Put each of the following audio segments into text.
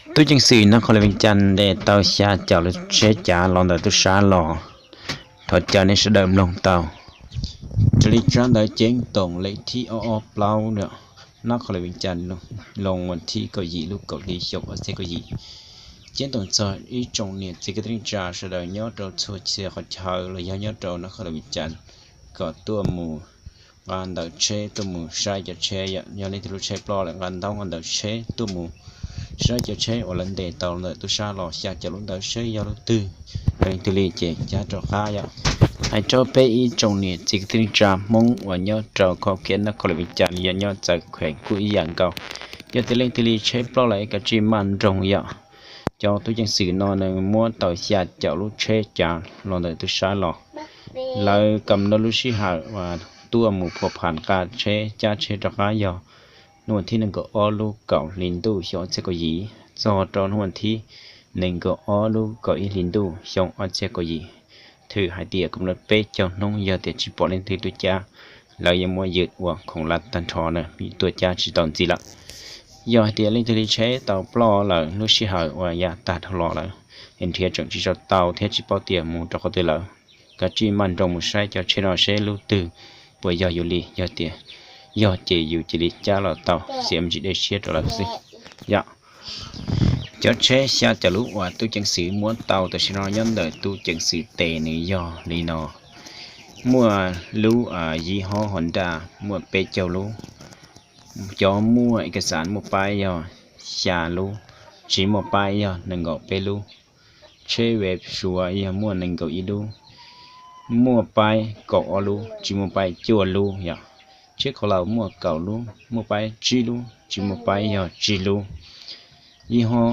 Tub ceev xwm Nab Qhov Lis Vees Cas ntes tau xya caum lub tsheb cav los ntawm tub sab los. Thov caw nej sawv daws mloog tau. Raws li tsab ntawv ceeb toom lej thib ob ob plaub, Nab Qhov Lis Vees Cas, loo vas thib kaum yim lub kaum hli xyoo ob txhiab kaum yim. Ceeb toom txog ib tsoom niam txiv kwv tij neej tsa sawv daws nyob rau txhua txhia qhov chaw los yog nyob rau Nab Qhov Lis Vees Cas kom tuaj mus nqa ntawv tsheb tuaj mus saib cov tsheb yom. Yog leej twg lub tsheb ploj lawm nqa ntaub nqa ntawv tsheb tuaj mus saib cov tsheb uas lawv ntes tau ntawm tub sab los xya caum lub ntawd seb yog lub twg, yog leej twg li ces cab rov qab yom. Hais rau peb ib tsoom niam txiv kwv tij neej tsa Hmoob uas nyob rau khov kiab Nab Qhov Lis Vees Cas los yog nyob txawv kheem kuj ib yam nkaus. Yog tias leej twg li tsheb ploj lawm kav tsij maj nroog yom. Cov tub ceev xwm no nws muab tau xya caum lub tsheb cav los ntawm tub sab los. Lawv kam no lub sij hawm uas tuaj mus phua pham nqa tsheb cab tsheb rov qab yog hnub vas thib nees nkaum ob lub kaum hli ntuj xyoo ob txhiab kaum yim txog rau hnub vas thib nees nkaum ob lub kaum ib hli ntuj xyoo ob txhiab kaum yim. Thwm hais tias kom lawv peb caug hnub yog tias tsis pom leej twg tuaj cab, lawv yuav muab ywj ua khoom laj tag nrho na, tuaj cab tsis tau ntxiv lawm. Yog hais tias leej twg li tsheb tau ploj lawm lub sij hawm uas yav tag dhau los lawm es nrhiav tseem tsis tau tau thiab tsis paub tias mus rau qhov twg lawm, kav tsij maj nroos mus saib cov tsheb no seb lub twg puas yog yus li. Yog tias yog ces yus cia li cab los tau, xiam me ntsis dej siab rau lawv xwb yom. Cov tsheb xya caum lub uas tub ceev xwm muab tau tam sim no nyob ntawm tub ceev xwm tes nws yog li no. Muaj lub yib hob Honda muaj peb caug lub. Cov muaj ib kas xav muaj paib yog xya lub, tsis muaj paib yog nees nkaum peb lub. Tsheb ve suav yog muaj nees nkaum ib lub, muaj paib kaum ob lub, tsis muaj paib cuaj lub yom. Tsheb khaus laus muaj kaum lub, muaj paib tsib lub, tsis muaj paib yog tsib lub. Yib hob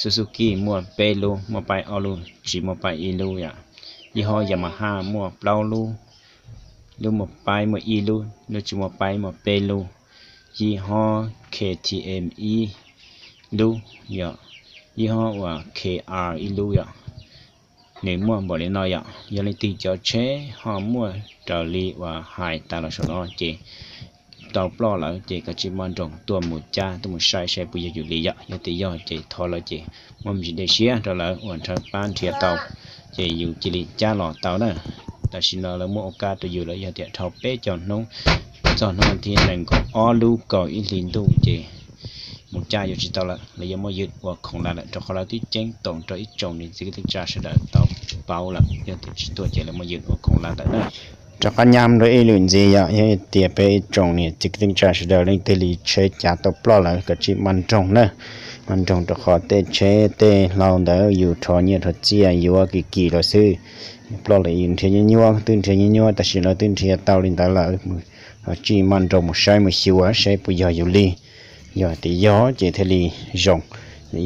Suzuki muaj peb lub, muaj paib ob lub, tsis muaj paib ib lub yom. Yib hob Yamaha muaj plaub lub, lub muaj paib muaj ib lub, lub tsis muaj paib muaj peb lub. Yib hob K T M ib lub yom, yib hob uas K R ib lub yom. Nws muaj npaum li no yom. Yog leej twg cov tsheb ho muaj raws li uas hais tas los saum no ces tau ploj lawm ces kav tsij maj nroos tuaj mus cab tuaj mus saib saib puas yog yus li yom. Yog tias yog ces thov lawv ces muab me ntsis dej siab rau lawv uas nrhawv pab nrhiav tau ces yus cia li cab los tau na. Tam sim no lawv muab ua kab rau yus lawm, yog tias dhau peb caug hnub txog hnub vas thib nees nkaum ob lub kaum ib hli ntuj ces mus cab yuav tsis tau lawm, lawv yuav muab ywj ua khoom laj lawm, rau qhov lawv twb ceeb toom rau ib tsoom niam txiv kwv tij neej tsa sawv daws tau paub lawm. Yog tias tsis tuaj ces lawv muab ywj ua khoom laj lawm na. Rov qab nyab rau ib lwm ntxiv yom, yog tias peb ib tsoom niam txiv kwv tij neej tsa sawv daws leej twg li tsheb cav tau ploj lawm kav tsij maj nroos na, maj nroos rau qhov tej tsheb tej hlau ntawd yus rho nyiaj rho txiaj yuav kim kim los xwb. Ploj lawm yus nrhiav nyuaj nyuaj, twb nrhiav nyuaj nyuaj, tam sim lawv twb nrhiav tau li ntawd lawm, kav tsij maj nroos mus saib mus xyuas saib puas yog yus li. Yog tias yog ces thiaj li zoo,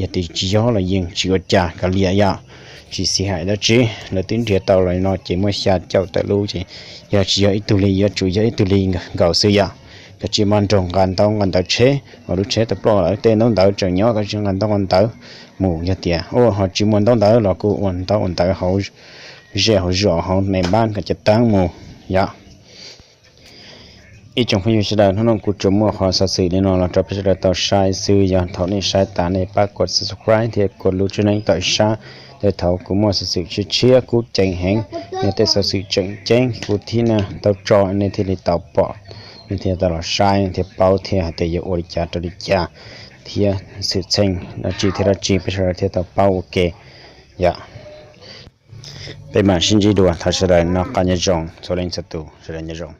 yog tias tsis yog los yeej tsis ua cas, kav liam yom, tsis xis hais dab tsi. Lawv twb nrhiav tau lawm no ces muaj xya caum tawm lub ces yog tsis yog ib tug li yuav tsum yog ib tug li nkaus xwb yom. Kav tsij maj nroos nqa ntaub nqa ntawv tsheb, uas lub tsheb tau ploj lawm tej ntaub ntawv tseem nyob kav tsij nqa ntaub nqa ntawv mus. Yog tias ho tsis muaj ntaub ntawv los kuj ua ntaub ua ntawv hauv zej hauv zos hauv neeg npab kom cov taab mus yom. Ib tsoom phooj ywg sawv daws, hnub no kuv tsuas muaj qhov xov xwm li no los rau peb sawv daws tau saib xwb. Yog thaum nej saib tas nej pab kov subscribe thiab kov lub tswb neeb tawm sab, tej thaum kuv muaj xov xwm tshiab tshiab kub ceev heev, yog tej xov xwm tseem ceeb kuv thiab na tau tso nej thiaj li tau pom, nej thiaj tau los saib thiab paub thiab hais tias yuav ua li cas rau li cas, thiab xwm txheej dab tsi thiab dab tsi peb sawv daws thiaj tau paub ua ke yom. Peb mam sib ntsib dua, thov sawv daws noj qab nyob zoo txhua leej txhua tus, sawv daws nyob zoo.